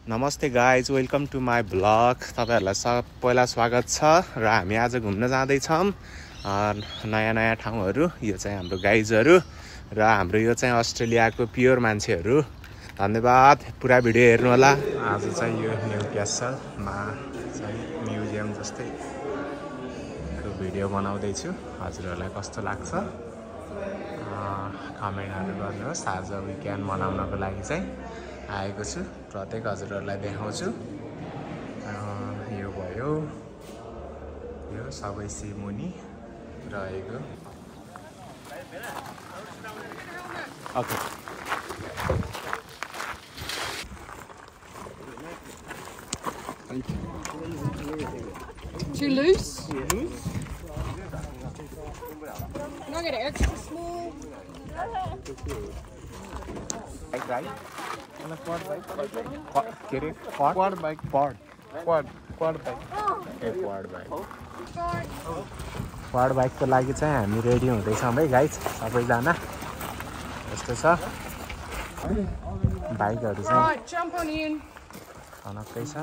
नमस्ते guys, welcome to my blog. तपाईहरुलाई सबैलाई स्वागत छ र हामी आज घुम्न जाँदैछौँ नयाँ ठाउँहरू। यो चाहिँ हाम्रो गाइजहरू र हाम्रो यो चाहिँ अस्ट्रेलियाको प्योर मान्छेहरू। धन्यवाद, पुरा भिडियो हेर्नु होला। आज चाहिँ यो न्यू क्यासलमा चाहिँ म्युजियम जस्तै भिडियो बनाउँदैछु। हजुरहरूलाई कस्तो लाग्छ कमेन्टहरू गर्नुहोस्। आज विकेन्ड मनाउनको लागि चाहिँ आएको छु, प्रत्येक हजुरहरूलाई देखाउँछु। यो भयो, यो सबै सिमुनी रहेको। Okay, Too loose? Can I get it extra small? Right? Quad bike. Quad bike. Quad बाइकको लागि चाहिँ हामी रेडी हुँदैछौँ है गाइज, सबैजना। यस्तो छ बाइकहरू चाहिँ अलग्गै छ।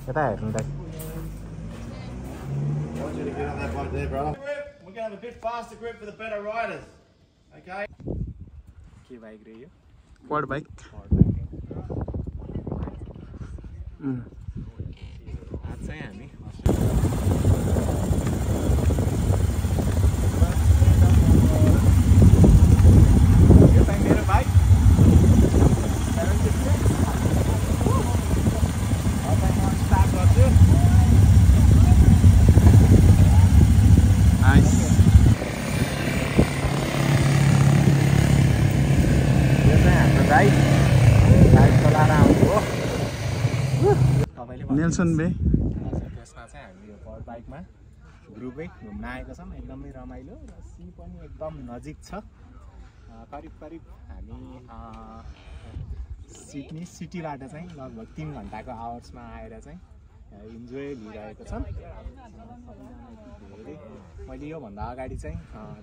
यता हेर्नु दाइ। We're going to have a bit faster grip for the better riders. Okay? के बाइक रे यो? Quad bike. आज चाहिँ हामी यो चाहिँ मेरो बाइक। स्टार्ट गर्छु। नेल्सन बे। त्यसमा चाहिँ हामी यो क्वाड बाइकमा ग्रुपै घुम्न आएको छौँ। एकदमै रमाइलो र सी पनि एकदम नजिक छ। करिब हामी सिडनी सिटीबाट चाहिँ लगभग 3 घन्टाको आवर्समा आएर चाहिँ इन्जोय लिइरहेको छौँ। मैले योभन्दा अगाडि चाहिँ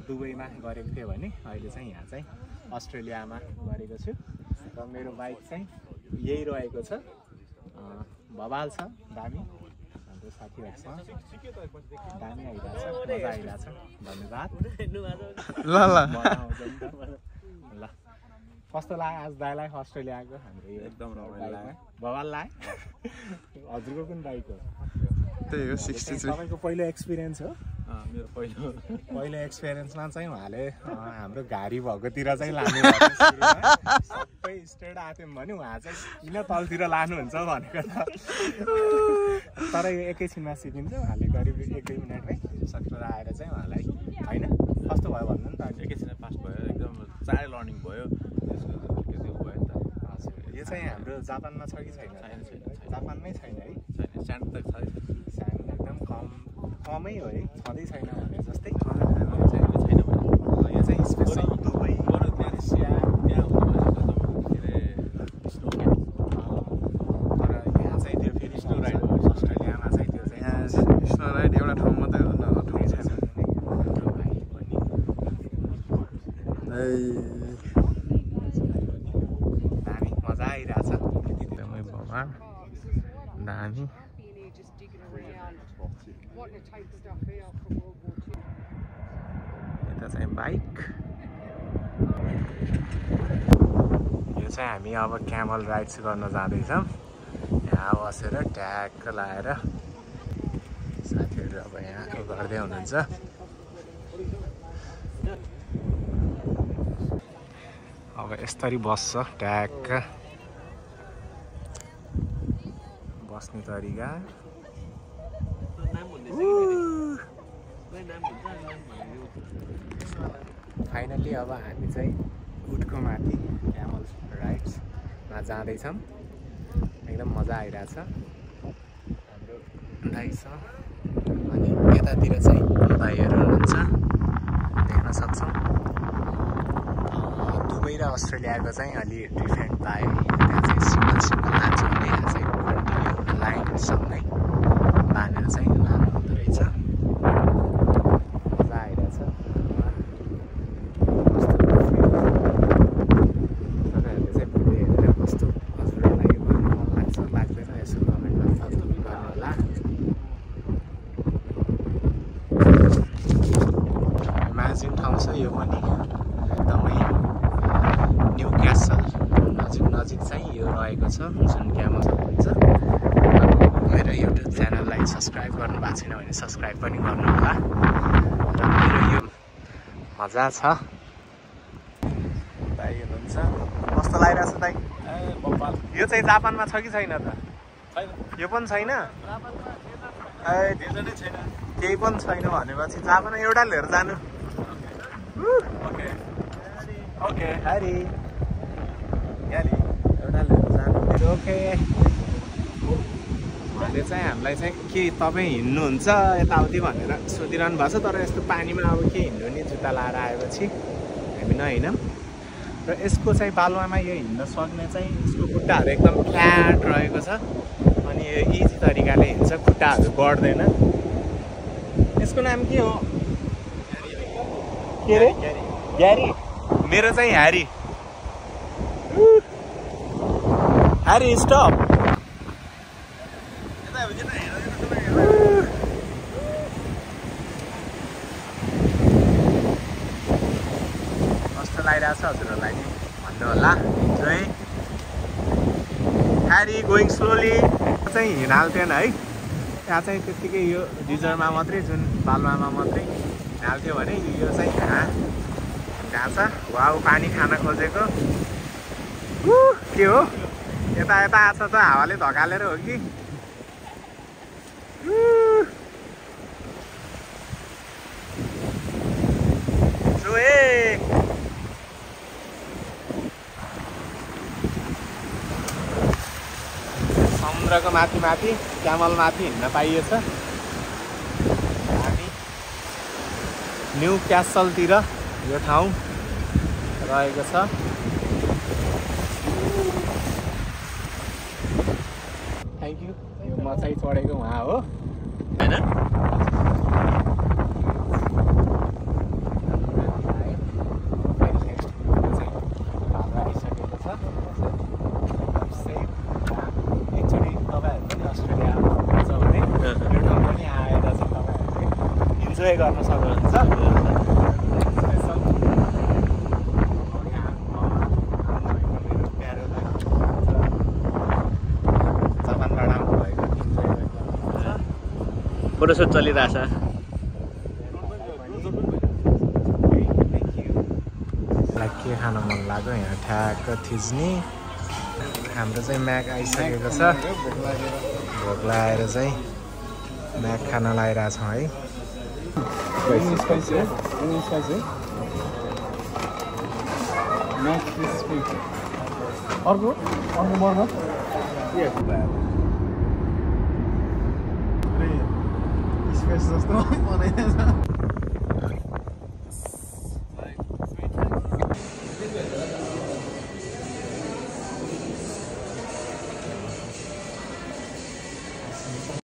दुबईमा गरेको थिएँ भने अहिले चाहिँ यहाँ चाहिँ अस्ट्रेलियामा गरेको छु। र मेरो बाइक चाहिँ यही रहेको छ। बवाल छ, दामी। हाम्रो साथीहरूसँग दामी आइरहेछ, मजा आइरहेछ। धन्यवाद। ल कस्तो लाग्यो आज दाइलाई अस्ट्रेलियाको हाम्रो यो? एकदम रमाइलो, बवाल लाग्यो। हजुरको कुन बाइक हो? त्यही हो 63। तपाईँको पहिलो एक्सपिरियन्स हो? मेरो पहिलो एक्सपिरियन्समा चाहिँ उहाँले हाम्रो घारी भएकोतिर चाहिँ लानुभएको। सबै स्ट्रेट आथ्यौँ भने उहाँ चाहिँ किन तलतिर लानुहुन्छ भनेको त। तर यो एकैछिनमा सिकिन्छ। उहाँले करिब 1-2 मिनटमै सकेर आएर चाहिँ उहाँलाई होइन कस्तो भयो भन्नु नि त। एकैछिन फास्ट भयो, एकदम चाँडै लर्निङ भयो। यो चाहिँ हाम्रो जापानमा छ कि छैन? जापानमै छैन है? स्ट्यान्ड त छ, स्ट्यान्ड एकदम कमै हो है, छँदै छैन भने जस्तै। यो चाहिँ स्पेसल दुबई मलेसिया त्यहाँ तर यहाँ चाहिँ त्यो फेरि स्नो राइड हो। अस्ट्रेलियामा चाहिँ त्यो चाहिँ स्नो राइड एउटा ठाउँ मात्रै हो, ठाउँ छैन। दामी मजा आइरहेछ। एकदमै भगवान दामी। यता चाहिँ बाइक। यो चाहिँ हामी अब क्यामल राइड्स गर्न जाँदैछौँ। यहाँ बसेर ट्याग लाएर साथीहरू अब यहाँ गर्दै हुनुहुन्छ। अब यसरी बस्छ ट्याग। बस्ने तरिका फाइनली अब हामी चाहिँ उठको माथि क्यामल राइड्समा जाँदैछौँ। एकदम मजा आइरहेछ। हाम्रो दाइ छ अनि यतातिर चाहिँ भाइहरू हुनुहुन्छ, देख्न सक्छौँ। दुबई र अस्ट्रेलियाको चाहिँ अलि डिफ्रेन्ट पाएँ। त्यहाँ चाहिँ सिंगल चाहिँ यो रहेको छ जुन क्यामल हुन्छ। मेरो युट्युब च्यानललाई सब्सक्राइब गर्नु भएको छैन भने सब्सक्राइब पनि गर्नु होला। र मेरो यो मजा छ। दाइ हुनुहुन्छ कस्तो लागिरहेछ दाइ? यो चाहिँ जापानमा छ कि छैन त? यो पनि छैन? केही पनि छैन भनेपछि जापान एउटा लिएर जानु। ओके हरि एउटा लिएर जानु। ओके उहाँले चाहिँ हामीलाई चाहिँ के तपाईँ हिँड्नुहुन्छ यताउति भनेर सोधिरहनु भएको छ। तर यस्तो पानीमा अब के हिँड्नु नि जुत्ता लाएर आएपछि हामी नहिँडौँ। र यसको चाहिँ बालुवामा यो हिँड्न सक्ने चाहिँ यसको खुट्टाहरू एकदम फ्ल्याट रहेको छ। अनि यो इजी तरिकाले हिँड्छ, खुट्टाहरू बढ्दैन। यसको नाम के हो? के रे? ग्यारी। मेरो चाहिँ ह्यारी। Harry stop. कस्तो लागिरहेछ हजुरहरूलाई नि भन्नु होला। इन्जोय। Harry going slowly. चाहिँ हिँडाल्थेन है, त्यहाँ चाहिँ त्यत्तिकै यो डिजरमा मात्रै जुन बालुवामा मात्रै हिँडाल्थ्यो भने यो चाहिँ घाँस वाउ पानी खान खोजेको। के हो यता यता आछ त हावाले धकालेर हो कि? समुद्रको माथि माथि क्यामल माथि हिँड्न पाइएछ। हामी न्यू क्यासलतिर यो ठाउँ रहेको छ। Thank you. यो म चाहिँ चढेको उहाँ हो होइन? आइसकेको छ। एकचोटि तपाईँहरू पनि अस्ट्रेलिया आउनुहुन्छ भने यो ठाउँ पनि आएर चाहिँ तपाईँहरूले इन्जोय गर्न सक्नुहुन्छ। फोटोसुट चलिरहेछ। के खान मन लाग्यो यहाँ ठ्याक्क थिच्ने। हाम्रो चाहिँ म्याक आइसकेको छ। भोक लागेर चाहिँ म्याक खान लागिरहेछौँ है। अर्को बर्गर स्पेस जस्तो बनाइरहेछ।